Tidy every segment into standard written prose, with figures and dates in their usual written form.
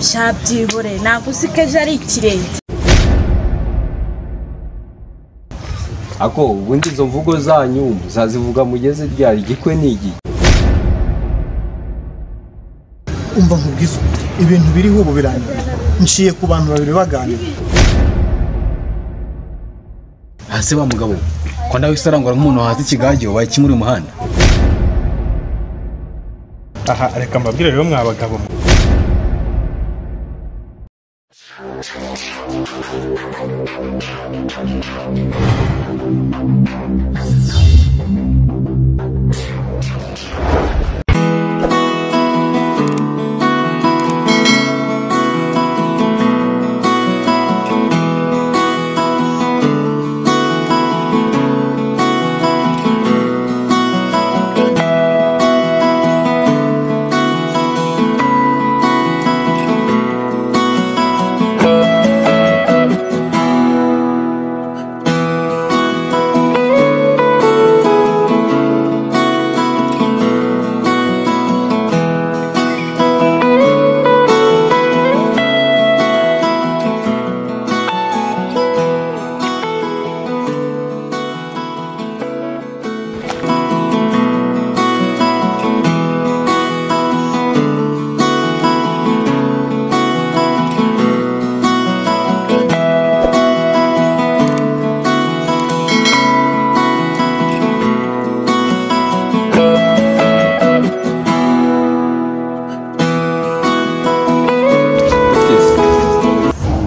Shabyihore ntabwo uzi ko ejo ari ikirenge. Ako ubundi izo mvugo zanyu muzazivuga mugeze ryari? Igikwe ni igiki? Umva nkubwize ibintu biriho ubu birangira nciye ku bantu babiri baganira. Hasi wa mugabo ko ndawe isarangwa nk'umuntu hasi ikigage wabaye kimuri umuhanda. Aha reka mbabwire rero mwa bagabo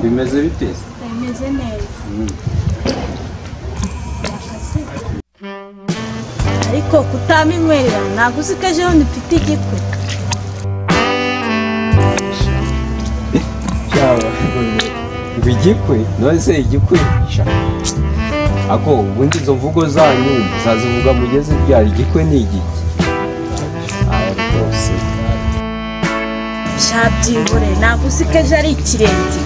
Bimeze bite? Bimeze neza. Ariko kutaminywerera ntabwo uzi ko ejo bundi mfite igikwe. Ngo igikwe? None se igikwe? Ako ubundi izo mvugo zanyu muzazivuga mugeze ryari? Igikwe ni igiki? Aya rwose. Shabyihore ntabwo uzi ko ejo ari ikirenge.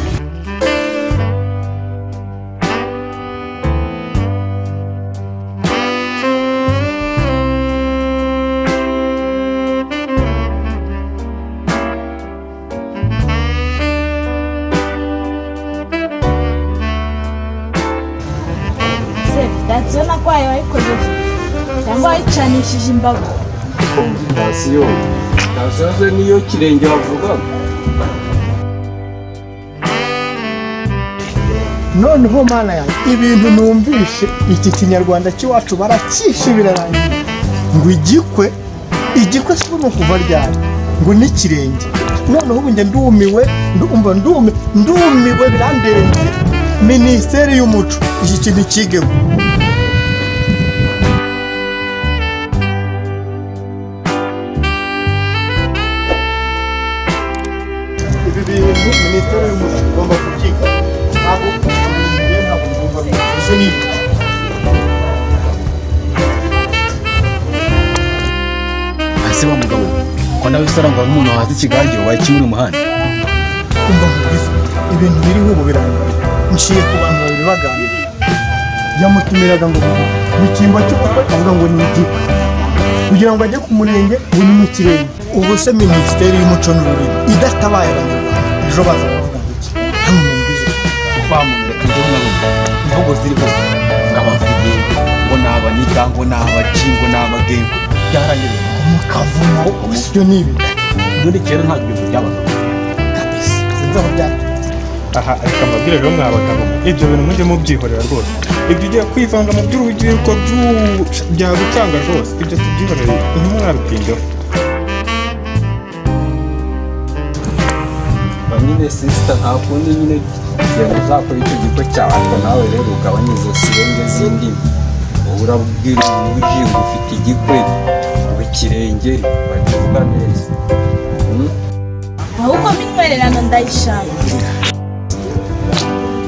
Sitasiyo nakwaye wayikojeje cyangwa wayicanishije imbago? Sitasiyo sitasiyo ze niyo kirenge bavuga. Noneho mana yanjye ibintu numvishe iki kinyarwanda cy'iwacu barakishe birarangiye. Ngo igikwe igikwe si ubu kuva ryari ngo n'ikirenge. Noneho ubu njye ndumiwe ndumva ndumiwe birandenze. Minisiteri y'umuco iki kintu kigeho. Ibi bintu minisiteri y'umuco igomba kubyiga. Ntabwo ntabwo bivuze n'ibyo. Hasi wa mugabo ko ndawe isarangwa nk'umuntu hasi ikigage wabaye kimuri umuhanda. Umva nkubwize ibintu biriho ubu birangira nciye ku bantu babiri baganira. Yamutumiraga ngo mu cyimbo cy'ubukwe avuga ngo ni igikwe kugira ngo ajye ku murenge ngo ni mu kirenge. Ubu se minisiteri y'umuco n'ururimi idatabaye abanyarwanda ejo baza bavuga ngo iki? Hano mumbwize wa muntu reka njyewe nabona imvugo ziriho ngo abavuge ngo ni abaniga ngo ni abaci ngo ni abagengo byaranyereye mu kavumo sibyo ni ibi. Ubundi kera ntabwo ibintu byabaga kabisa sinzi aho byaturutse. Aha reka mbabwire rero mwa bagabo ibyo bintu mujye mubyihorera rwose. Ibyo ugiye kwivanga mu by'urubyiruko byagucanga rwose ibyo tubyihorere ntimwabitindeho. Nyine sister nta kundi nyine genda uzakora icyo gikwe cyawe ariko nawe rero ugabanye izo sirenge z'indimi. Wowe urabwira umuntu w'ijingo ufite igikwe ngo ikirenge bakivuga neza. Ahubwo minywererano ndayishaka.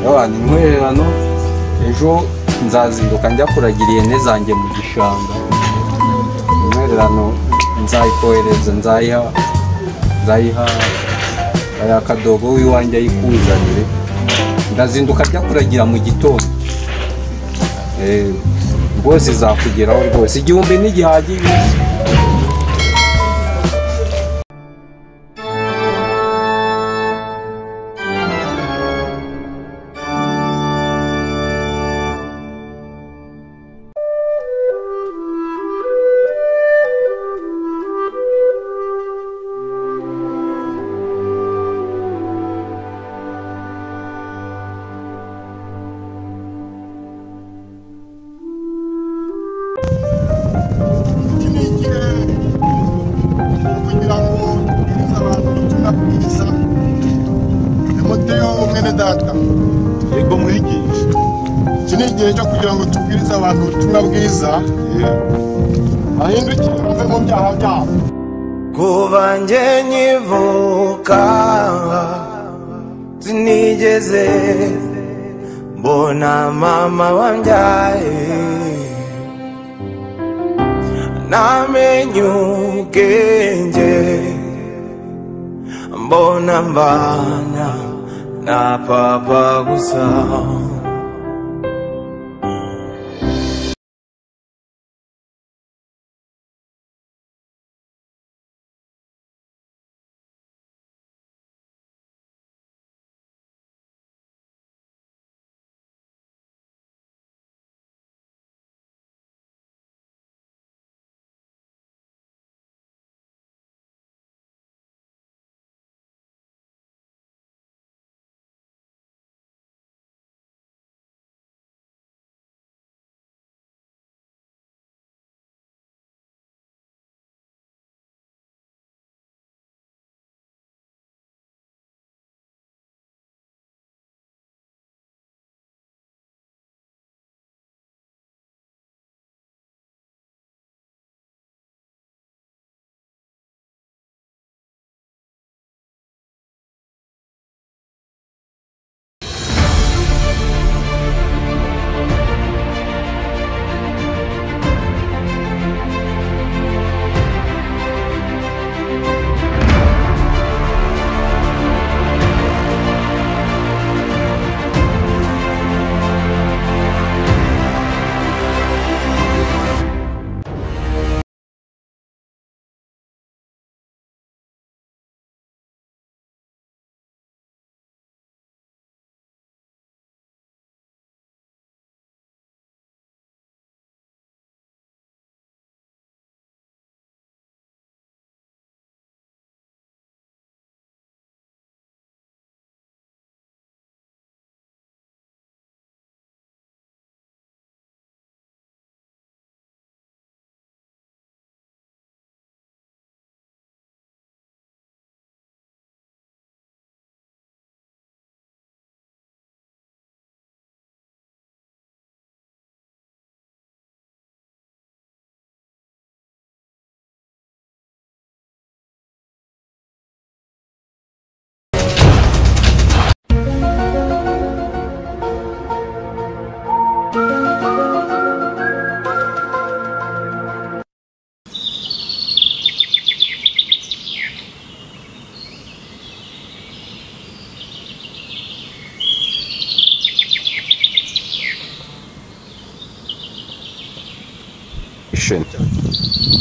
Abantu intwererano ejo nzazinduka njya kuragira ihene zanjye mu gishanga. Intwererano nzayikohereza nzayiha aya kadogo w'iwanjye ayikuzanire. Ndazinduka njya kuragira mu gitondo. Rwose izakugeraho rwose 1000 ntigihagije. Mwene data, Yego mwigisha. Iki ni igihe cyo kugira ngo tubwirize abantu ubutumwa bwiza, bahindukire bave mu byaha byabo. Kuva njye nkivuka sinigeze mbona mama wambyaye, namenye ubwenge mbona mbana na papa gusa.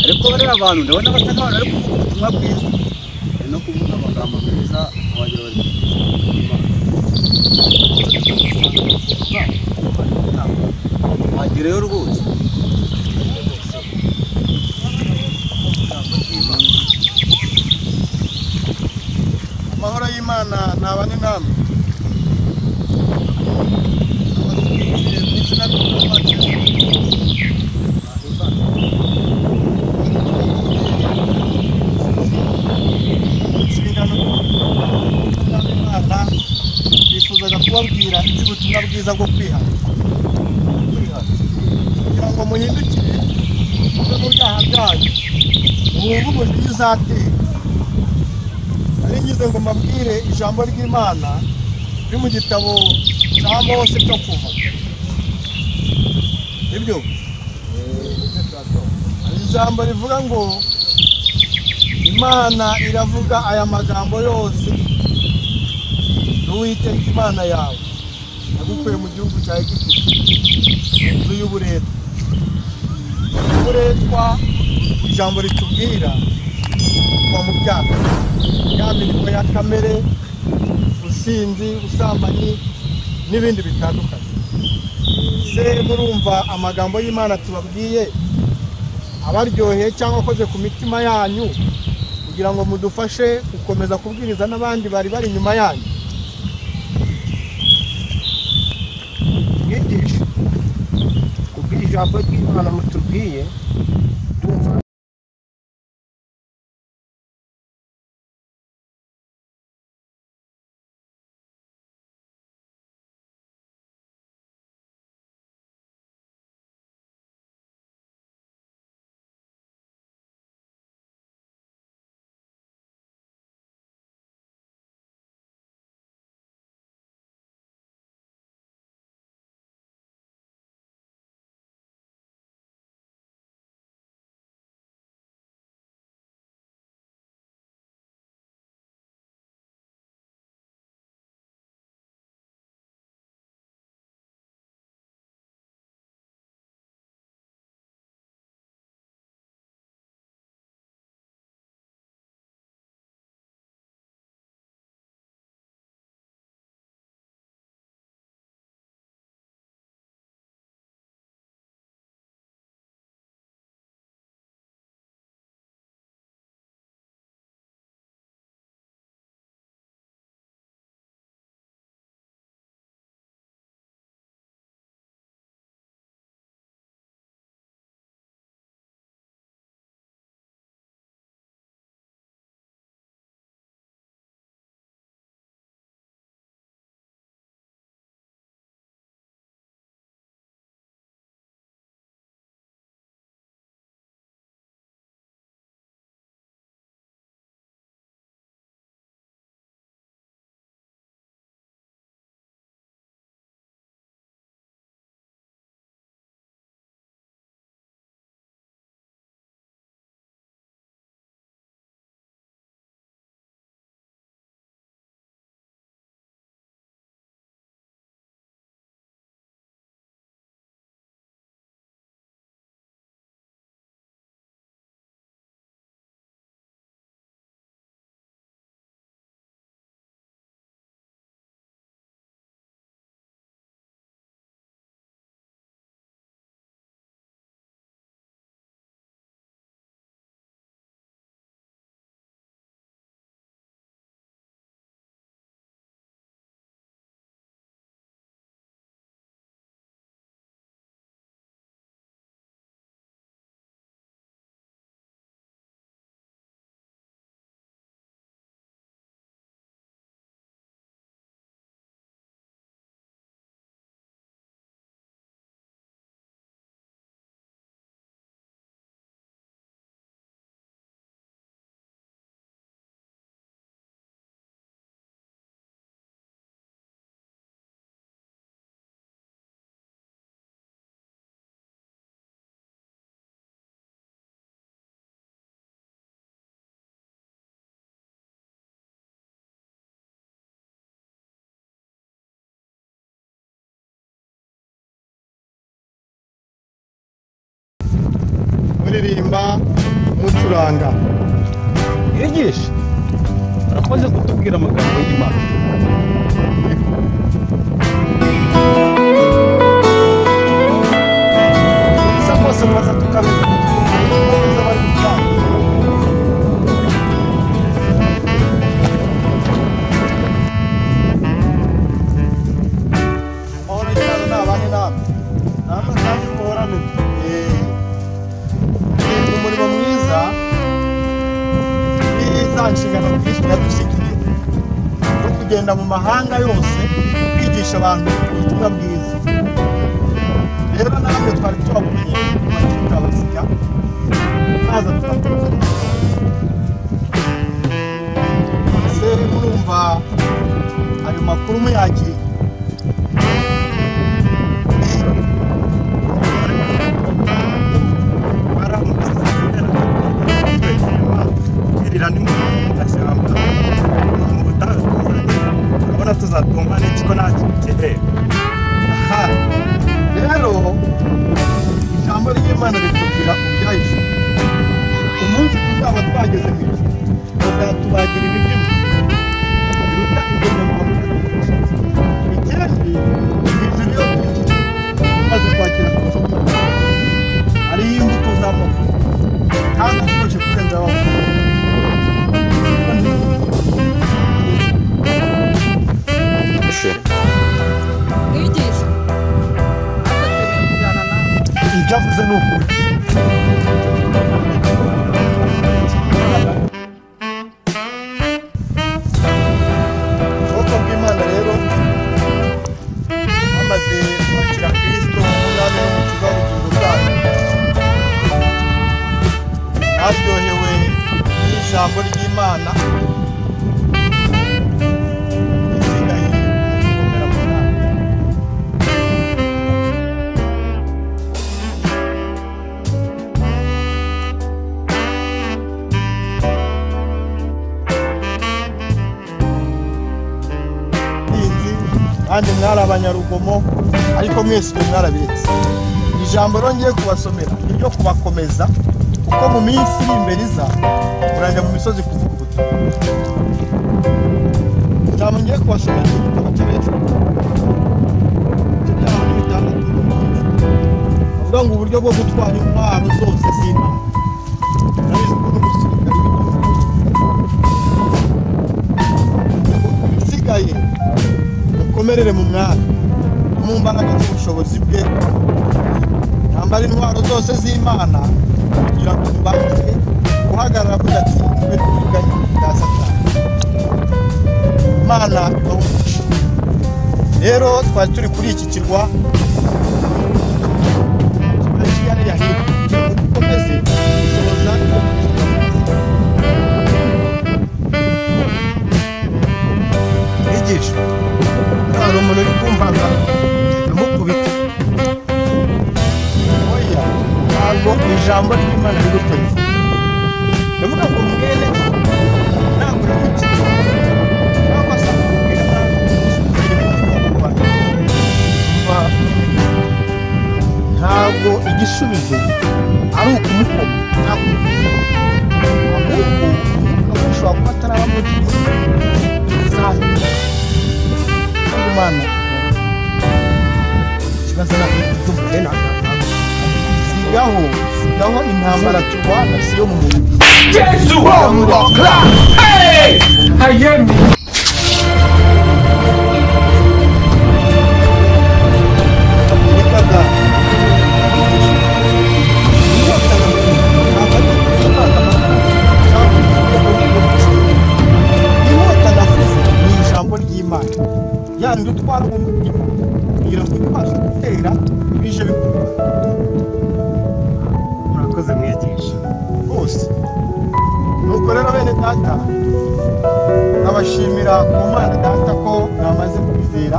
Ariko bariya abantu ndabona basa n'abantu bari kuvuga ubutumwa bwiza, bari no kuvuga amagambo meza, wagira bari kuvuga wagerayo rwose. Amahoro y'Imana nabane namwe. Bifuzaga kubabwira iby'ubutumwa bwiza bwo kwihana, kugira ngo muhindukire muve mu byaha byanyu, mwumve umujinya uzatera. Nari ngize ngo mbabwire ijambo ry'Imana riri mu gitabo cya Mose cyo Kuva. Nibyo? Hari ijambo rivuga ngo Imana iravuga aya magambo yose, Uwiteka Imana yawe yagukuye mu gihugu cya Egiputa, inzu y'uburetwa. Uburetwa, ijambo ritubwira kuva mu byaha, ya mirimo ya kamere, ubusinzi, ubusambanyi n'ibindi bitandukanye. Se murumva amagambo y'Imana tubabwiye abaryoheye cyangwa akoze ku mitima yanyu, kugira ngo mudufashe gukomeza kubwiriza n'abandi bari bari inyuma yanyu. Mwigisha, kubw'ijambo ry'Imana mutubwiye, ndumva Muririmba, mucuranga. Mwigisha, urakoze kutubwira amagambo y'Imana. Bisa kose mubaza tukamenya neza bari gutanga. Amahoro y'Imana nabane namwe. Namwe kandi muhorane. Umurimo mwiza za nshingano Kristo yadusigiye yo kugenda mu mahanga yose kwigisha abantu ubutumwa bwiza. Rero namwe twari tubabumenye tukabasiga maze tukatuza. Ese murumva ayo makuru muyakiriye? Urabona tuzatumva n'iki ko nta kintu. Aha rero ijambo ry'Imana ritubwira ubyahishe. Umunsi tuzaba twageze mu ijuru bazatubagira ibibyimba biruta ibyo nyama. Ikindi, mu ijuru iyo twinjiye tumaze kwakira Kristo, hariyo imbuto z'amoko kandi aryoshye kurenza abavuga. Mwigisha, natwe twemeye kujyana nawe. Ibyo avuze ni ukuri. Ubwoko bw'Imana rero bamaze kwakira Kristo nk'umwami n'umukiza w'ubugingo bwabo, baryohewe n'ijambo ry'Imana. Isigaye gukomera mu Mwami. Kandi mwari abanyarugomo, ariko mwese ibyo mwarabiretse. Ijambo rero ngiye kubasomera ni iryo kubakomeza, kuko mu minsi iri imbere iza murajya mu misozi kuvuga ubutumwa. Ijambo ngiye kubasomera ni igitabo cy'Abefeso, ibice byaho ni 6. Avuga ngo uburyo bwo gutwara intwaro zose z'Imana. Murabizi ko n'umusirikare w'igihugu isigaye mukomerere mu Mwami mu mbaraga z'ubushobozi bwe, mwambare intwaro zose z'Imana kugira ngo mubashe guhagarara mudatsinzwe n'uburiganya bwa Satani. Imana ibahe umugisha. Rero twari turi kuri iki kirwa hariya hino, kugira ngo dukomeze gusohoza ibyo Kristo yavuze. Mwigisha, hari umuntu uri kumvaga ndamukubita. Oya, ntabwo ijambo ry'Imana riri gutyo rivuga. Ndavuga ngo mwene ntabwo uri cyangwa se akubwira nabi ntabwo igisubizo ari ukumukoma cyangwa ahubwo umwuka we ushobora kuba ataraba muri azahinduka. Kandi Imana Ikibazo ntabwo tubyumva. Sigaho, sigaho intambara turwana si yo mu mubiri. Jesu! Hey! Ayemi! Reka da. Inkota navuze ni ijambo ry'Imana yandi utwara umutima kugira ngo ubashe gutera ibije bikurura. Murakoze mwigisha. Rwose. Nuko rero bene data, ndabashimira ku Mana data ko mwamaze kwizera.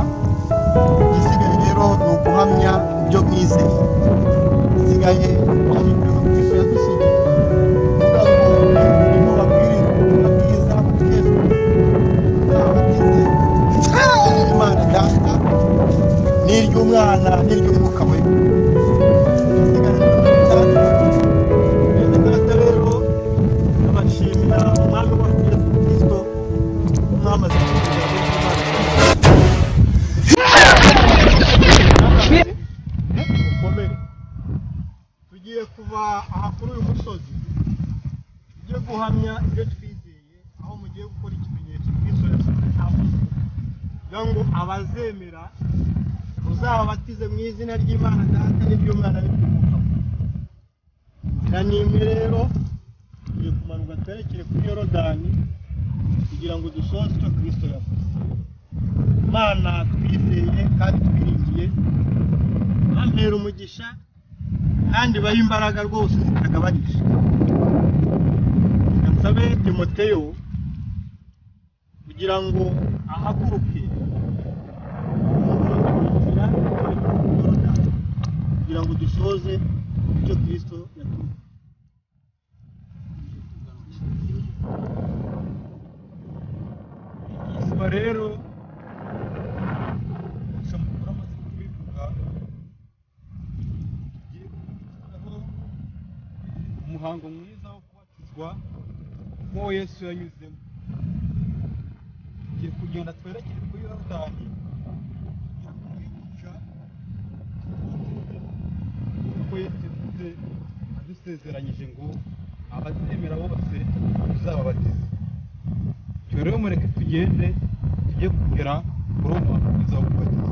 Igisigaye rero ni uguhamya ibyo mwizeye. Igisigaye ni ibyo Kristo yadusigiye. Kuvuga ngo nimubabwirize ubutumwa bwiza twese muzabatize Imana data n'iry'Umwana n'iry'Umwuka we. Igisigaye ni Ngo abazemera uzababatize mu izina ry'Imana Data n'iry'Umwana n'iry'Umwuka. Inzira ni imwe rero, tugiye kumanuka twerekere kuri Yorodani kugira ngo dusoze icyo Kristo yavuze. Imana twizeye kandi twiringiye, bampera umugisha kandi bahe imbaraga rwose zitagabanije. Reka nsabe Timoteyo kugira ngo ahaguruke kugira ngo dusoze icyo Kristo yatumye. Iswa rero mukuru amaze kubivuga, tugiye gukurikizaho umuhango mwiza wo kubatizwa nk'uwo Yesu yanyuzemo. Tugiye kugenda twerekere kuri Yorodani kugira ngo kumwigisha kuko Yesu yavuze adusezeranyije ngo abazemera bose tuzababatiza. Icyo rero mureke tugende tujye kugera kuri uwo muhango mwiza wo kubatizwa.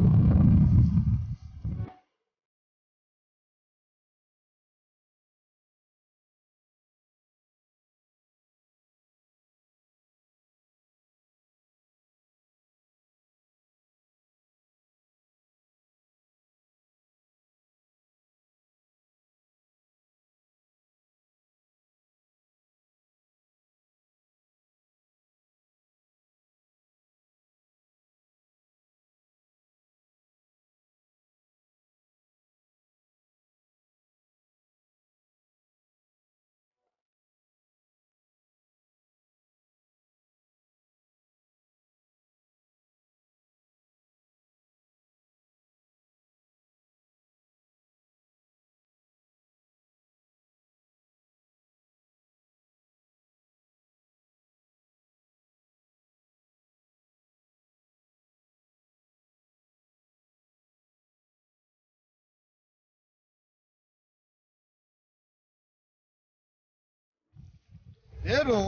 Rero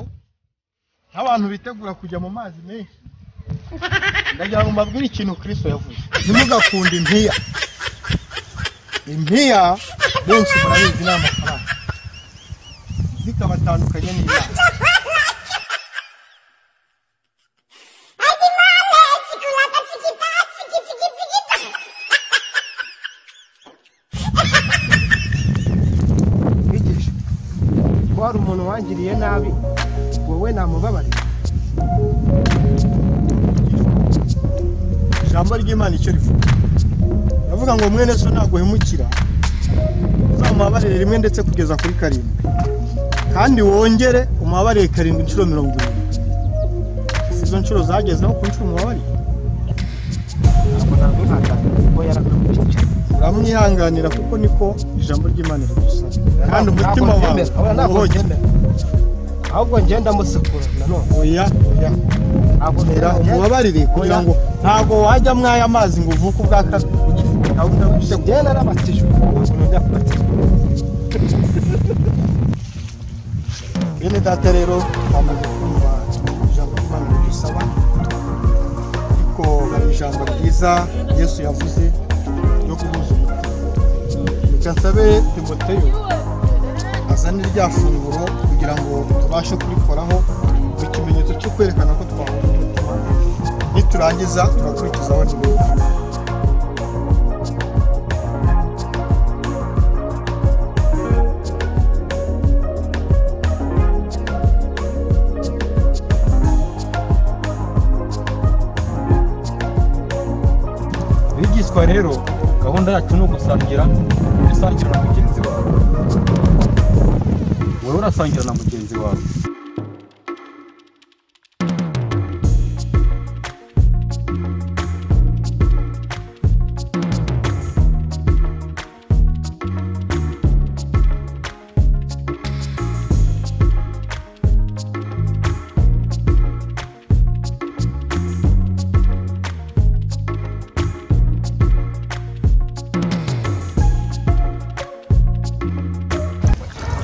nk'abantu bitegura kujya mu mazi menshi, ndagira ngo mbabwire ikintu Kristo yavuze. Ntimugakunde impiya. Impiya benshi murabizi ni amafaranga, zikabatandukanye n'Imana. Mwigisha, ko hari umuntu wangiriye nabi, wowe namubabarira? Ijambo ry'Imana icyo rivuga, ravuga ngo mwene so naguhemukira uzamubabarire rimwe ndetse kugeza kuri karindwi, kandi wongere umubabarire karindwi inshuro 70. Izo nshuro zagezeho ku nshuro umubabarire, Ntabwo namwihanganira kuko yarakubwiye. uramwihanganira kuko niko ijambo ry'Imana ridusaba, kandi umutima wawe ntabwo ubohoke. mbyemera, ahubwo ngenda musekura nanone. Oya oya, Ntabwo Era mbyemera. umubabarire kugira ngo ntabwo wajya mwaya mazi ngo uvuke ubwa kabiri ugifite gahunda yo gusekura. Njye narabatijwe, ntabwo nongera kubatizwa. Bene data rero twamaze kumva ijambo ry'Imana ridusaba, ariko hari ijambo ryiza Yesu yavuze ryo guhuza umutima. Reka nsabe Timoteyo azane rya funguro kugira ngo tubashe kurikoraho mu kimenyetso cyo kwerekana ko twahuje umutima. Niturangiza turakurikizaho n'ibindi. Bigishwa rero gahunda yacu ni ugusangira, usangira na mugenzi wawe. Wowe urasangira na mugenzi wawe.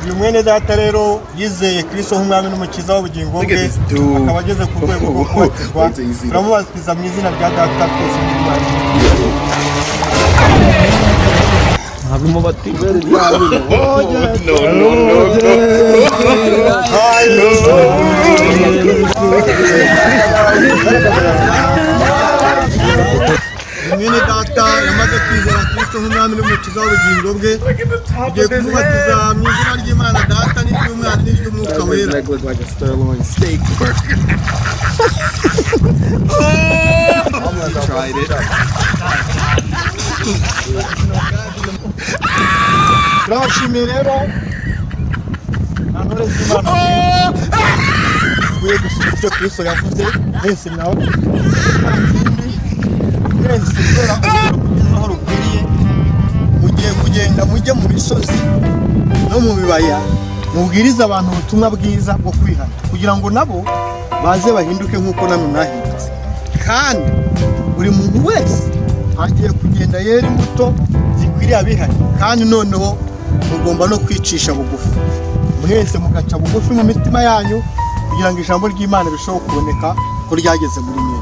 Uyu Uyu mwene data rero yizeye Kristo nk'umwami n'umukiza w'ubugingo bwe, akaba ageze ku rwego rwo kubatizwa. Turamubatiza mu izina rya data twese n'Imana. No, no, no, no. Mwene data yamaze kwizera Kristo nk'umwami n'umukiza w'ubugingo bwe, tugiye kumubatiza mu izina ry'Imana data n'iry'Umwana n'iry'Umwuka Wera. Turabashimiye rero nta ntore z'Imana mvuye gusubiza icyo Kristo yavuze mwese nawe mwese kubera urugero aho rukwiriye. Mugiye kugenda mujye mu misozi no mu bibaya mubwirize abantu ubutumwa bwiza bwo kwihana, kugira ngo nabo baze bahinduke nk'uko namwe mwahindutse. Kandi buri muntu wese agiye kugenda yera imbuto zikwiriye abihanye, kandi noneho mugomba no kwicisha bugufi, mwese mugaca bugufi mu mitima yanyu, kugira ngo ijambo ry'Imana rishobore kuboneka ko ryageze muri mwe.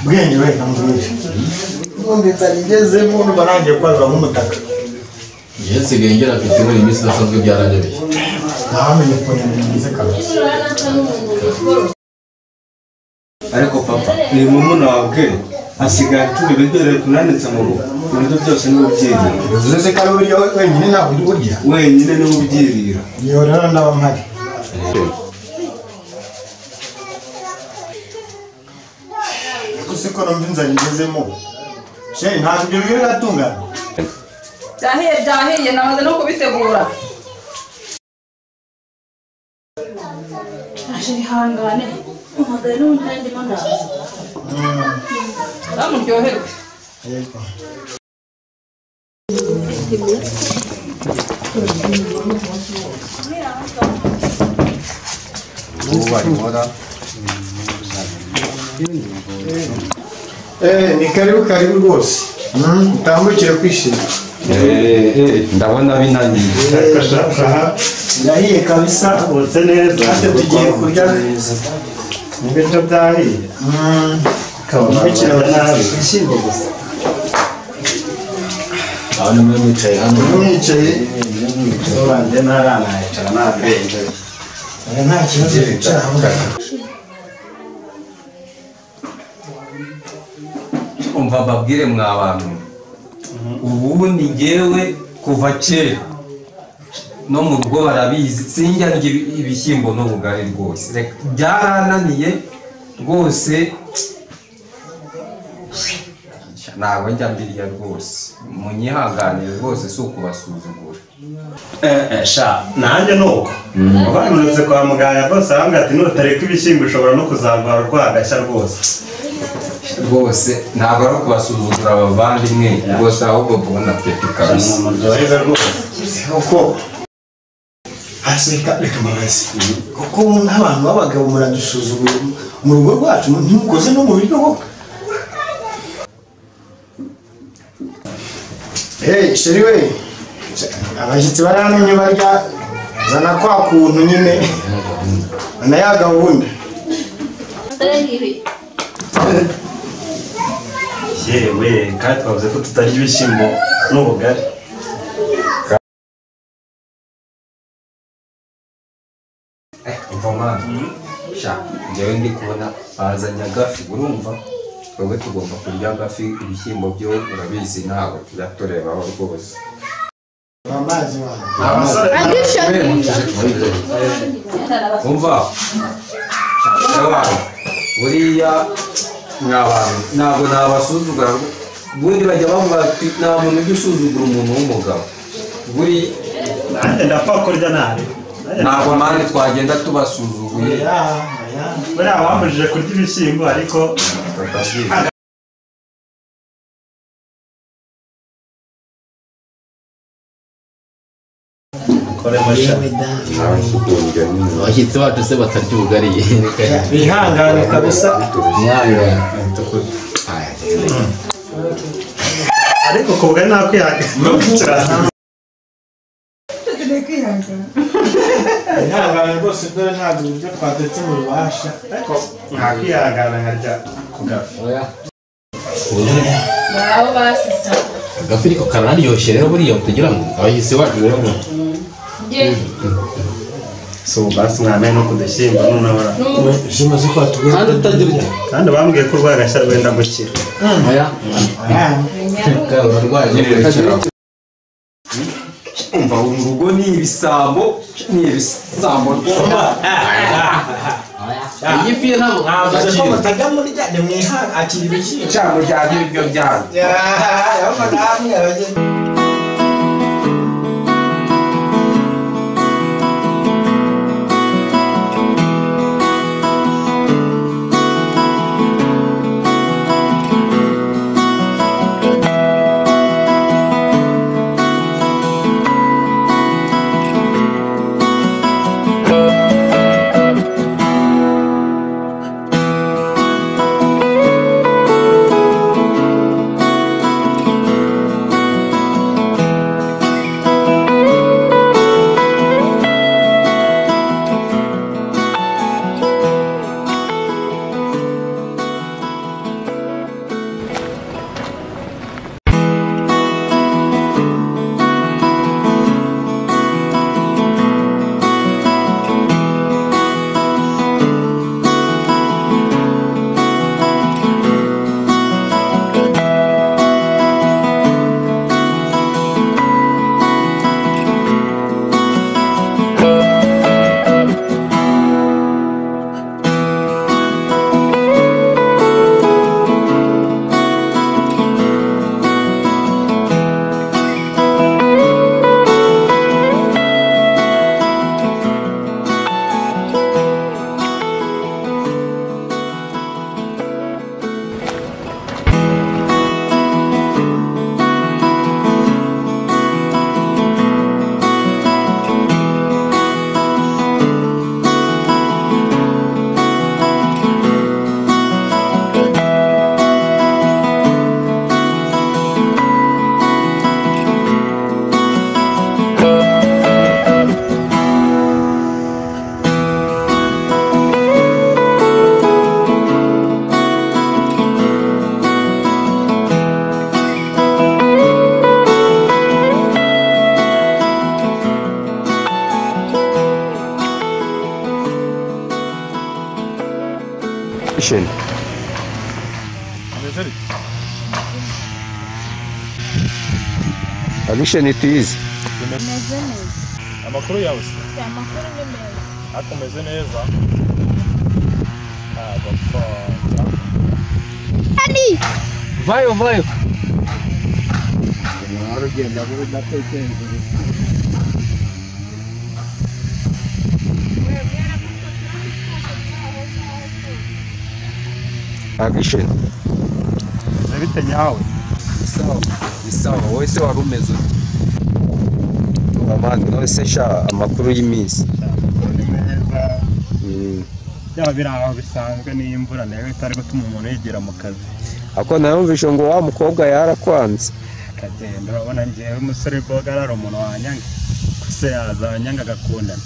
Bwenge we namubwire ubundi nzari ngezemo numva nangiye kwarura nk'umutaka. Njye nsigaye ngira mfite muri iyi minsi idasanzwe byaranyobeye. Ntawamenya ukuntu bimeze kabisa. Ariko papa uyu murumuna wawe asigaye atura ibiryo rero kunanitse mu rugo, ibiryo byose niwe ubyirira. Bivuze se ko ari uburyo wenyine ntabwo uri burya? Wenyine niwe ubyirira. Iyo rero ndaba mpari. Ariko siko numva inzara igezemo. Sheri ntabwo ibyo biryo biratungana. Byahiye byahiye namaze no kubitegura. Aje ihangane umugore n'undi ndimo ndaza. Bamuryoherwe. Yego. Ubu barikora. Ni karibu karibu rwose. Utambukire kwishima. Ndabona binaniye. Birahiye kabisa, botse neza. Ate tugiye kurya ibiryo byahiye. Kabona nabi ibishyimbo gusa. Abantu mwe mwicaye hano. Mwicaye. Sobanze ntaranayicara nabirenze. Nta kibazo wicara aho ngaho. Umva babwire mwa bantu, ubundi ngewe kuva kera no mu rugo barabizi sinjya ndya ibishyimbo n'ubugari rwose, byarananiye rwose, ntabwo njya mbirya rwose, munyihanganire rwose si ukubasuzugura. Sha nanjye nuko ubanurutse kwa muganga rwose arambwira ati nutareka ibishyimbo ushobora no kuzarwara urwagashya rwose. Rwose ntabwo ari ukubasuzugura abavandimwe rwose, ahubwo kubona peti kabisa. Kuko hasi reka mbabaze, kuko nk'abantu b'abagabo muradusuzugura mu rugo rwacu, ntimukoze no mu biryo koko. Hey sheri we, abashyitsi bari hano ntibarya, zana kwa kuntu nyine na ya gahunda. Yewe kandi twavuze ko tutarya ibishyimbo n'ubugari. Umva sha njyewe ndi kubona bazanye agafi, urumva twebwe tugomba kurya agafi, ibishyimbo byo urabizi ntabwo tujya turebaho rwose. Amazi umva buriya mwabantu ntabwo nabasuzugura, ubundi bajya bavuga ati nta muntu ujya usuzugura umuntu w'umugabo. Buri nanjye ndapfa kurya nabi, ntabwo mani twagenda tubasuzuguye. Buriya bambujije kurya ibishyimbo ariko abashyitsi bacu se batarya ubugari. Bihangane kabisa. Ariko ku bugari nta kwihangana. Ihangane rwose, dore ntabwo ibyo twatetse mu rubasha. Ariko nta kwihangana nkarya ku gafu. Ngaho basisa. Agafi ariko kararyoshye rero buriya tugira ngo abashyitsi bacu rero ngo So basi mwameye no kudushyimbo noneho. Zimaze kwatubwira. Kandi utagira ute. Kandi bambwiye ko urwagashya rwenda gukira. Oya. Urarwaye. Umva urugo ni ibisambo, ni ibisambo rwose. Iyi fi ntabwo mwavuze ko mutajya murya, ni mwihanga akira ibishyimbo. Cyangwa mujyane ibiryo byanyu. Yaba namwe abageni. Action tuyizi. Meze neza. Amakuru yawe se? Amakuru ni meza. Ariko umeze neza? Ntabwo. Ali! Vayo vayo. Arugenda rudatekereza. Action. Bite nyawe? Sawa. Sawa, wowe se wari umeze ute? Abandi none se sha amakuru y'iminsi. Byaba biri aho bisanzwe n'imvura nayo itari gutuma umuntu yigira mu kazi. Ako narumvishe ngo wa mukobwa yarakwanze. Kagenda urabona ngewe umusore boga ari umuntu wanyanga. Se yazanyanga agakundana.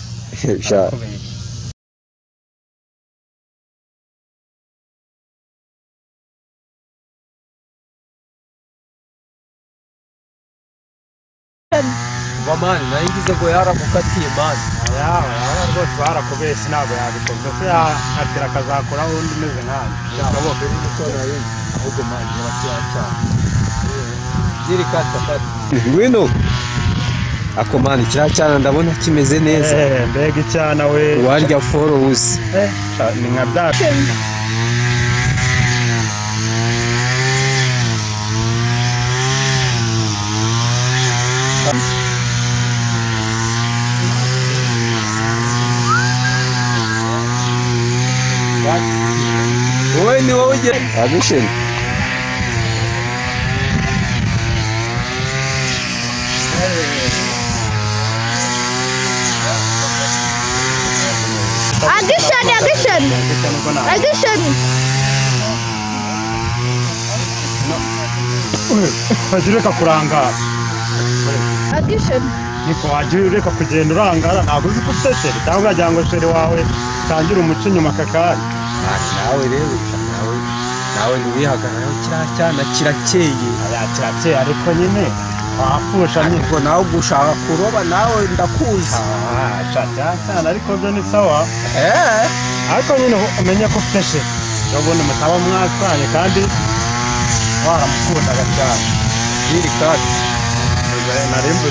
Sha. Mani nayigize ngo yaramukatiye mani. Yawe rwose barakubeshye ntabwo yabikoze. Se yakatira akazakora undi umeze nkanjye. Bishoboka ahubwo mani yabacyacana. Ziri kata kata. Ngwino. Ako mani kiracyana ndabona kimeze neza. Mbega icyana we. Warya followers. Ni nka bya. Action. Action, action. Action. Wagira reka kurangara. Action. Niko wagira reka kugenda urangara ntabwo uzi ko ufite sheri cyangwa uragira ngo sheri wawe utangire umuco inyuma kakanya. Nawe rero nawe ntiwihagararaho kiriya cyana kirakeye. Kirakeye ariko nyine wapfusha nyine. Ariko nawe gushaka kuroba nawe ndakuzi. Cyane ariko byo ni sawa. Ariko nyine umenye ko ufite sheri. Ubundi mutaba mwatwanye kandi waramukundaga cyane. Biri kati. Narimbu.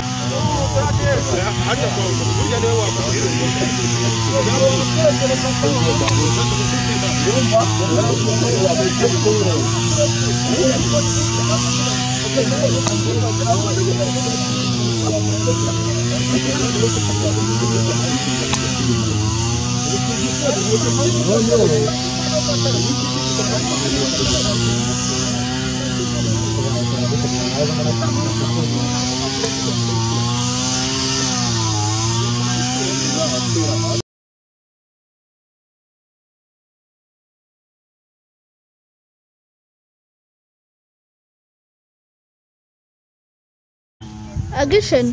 Action.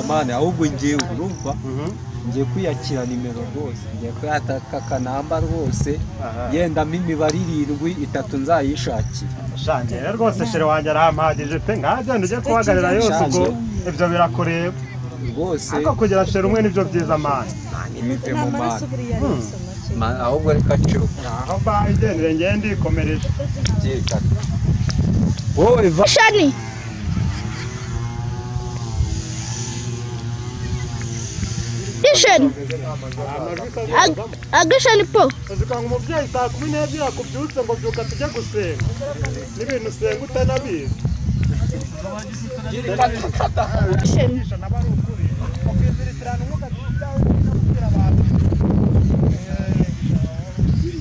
Mane ahubwo ngiye urumva ngiye kwiyakira nimero rwose ngiye kuyataka kanamba rwose yendamo imibare 7 3 nzayishakira. Shange rwose shere wanjye arampagije pe ngajya ndujye kuhagarira yose ubwo ibyo birakureba rwose. Ariko kugira shere umwe nibyo byiza mane. Nibive mu mane. Ahubwo reka cyo. Aho bagendere ngiye ndikomereje. Wowe va. Shani. Action. Action po. Uzikanga umubyeyi saa 12 akubyutse ngo byuka tujye gusenga. N'ibintu usenga utanabizi. Action.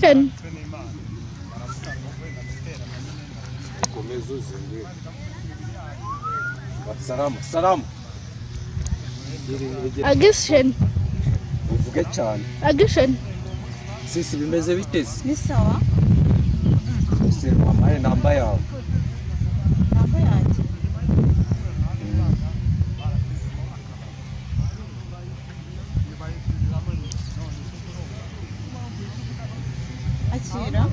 Action. Salamu, salamu. Action. Uvuge cyane. Action. Sisi bimeze biteze? Ni sawa. Ese wampaye namba yawe? Namba yanjye. Akira.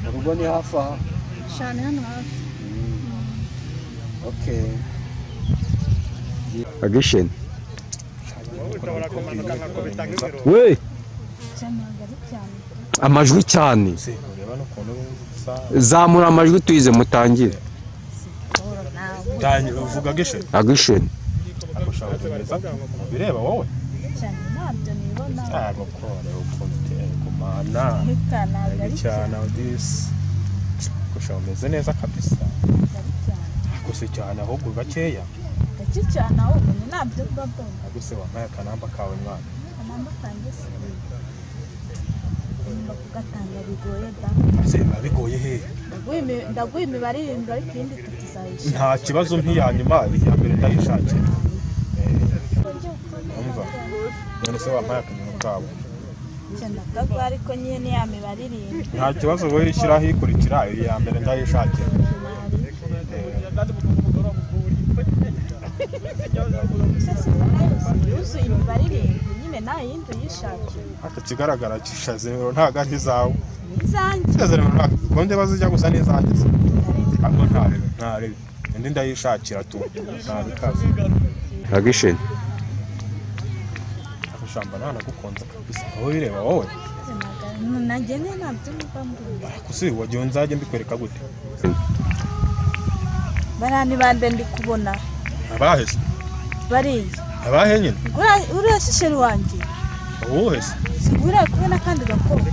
Urugo ni hafi aha? Cyane hano hafi. Okay. Action. We. Amajwi cyane. Zamura amajwi tuyize mutangire. Tangira uvuga action. Action. Bireba wowe? Cyane ukore ukuntu kumana. Cyane this. Kusha umeze neza kabisa. Gusa cyane ahubwo gakeya. Gake cyane ahubwo ni nabyo mbabona. Gusa wampaye akanamba kawe mwana. Akanamba kanjye se. Kugatanga bigoye da. Se bigoye he? Ndaguye imibare 7 ariko iyindi tutizayishaka. Nta kibazo mpiyanyuma iya mbere ndayishakira. Umva. None se wampaye akanamba kawe. Cyane ndagwa ariko nyine ni ya mibare 7. Nta kibazo wowe ishyiraho ikurikira iya mbere ndayishakira. Yuzuye imibare 7 nyine nta yindi uyishakira. Aka kigaragara kishaze nimero ntago ari izawe. Izanjye. Izo nimero ntago ndeba zijya gusa n'izanjye. Ariko ntarebe. Indi ndayishakira tu. Ntabikaze. Action. Akashamba nanagukunze kabisa. Aho bireba wowe. Nanjye ntabyo mbambura. Kusi wagiye nzajye mbikwereka gute? Barani bande ndi kubona. Abahe se? Bariya. Abahe nyine? Uriya shisheri wanjye. Uwuhe se? Uriya kubona kandi gakobwa.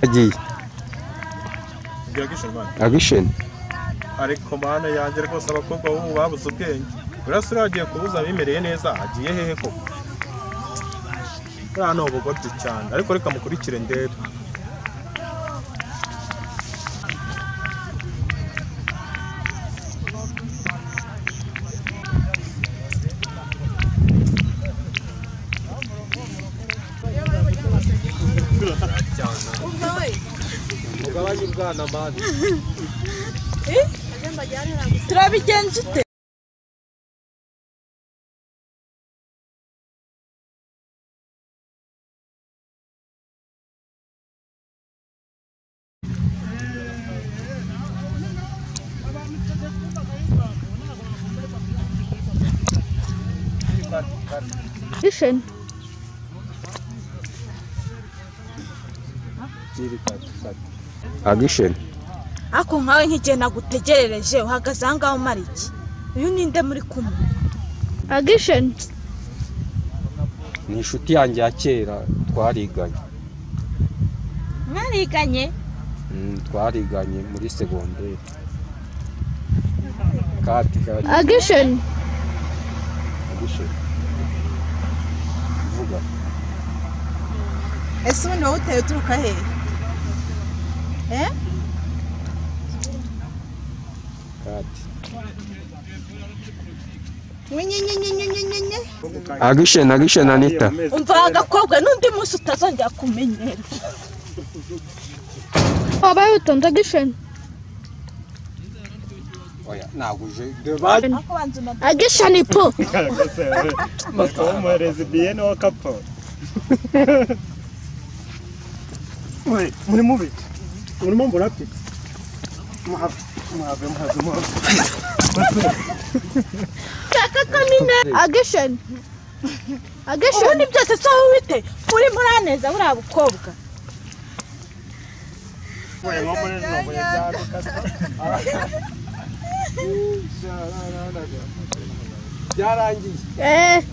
Agiye. Gira action man. Action. Ariko mana yanjye rwose abakobwa b'ubu babuze ubwenge. Urasura agiye kubuza abimereye neza agiye hehe koko? Buriya ni ubugoryi cyane ariko reka mukurikire ndebe. Mugabanye ubwana mani. Turabigenza ute? Action. Action. Ako nkawe nk'igihe nagutegerereje uhagaze aha ngaho umara iki? Uyu ninde muri kumwe? Action. Ni inshuti yanjye ya kera twariganye. Mwariganye? Twariganye muri segonderi. Kati kati. Action. Action. Vuga. Ese ubundi wowe uteye uturuka hehe? Eh? Kati. Nyenyenyenyenyenyenye. Action, action Anita. Umva agakobwa n'undi munsi utazongera kumenyera. Wabaye utonze action. Oya, naguje. Action po. Umuhereza biye ni wakapo. We, muri mubi. Murimo mbura ati. Muhave, muhave, muhave, muhave. Kaka kamine. Action. Action. Ubundi byose so wite uri muraneza buriya bukobwa. Byarangiye. Eh.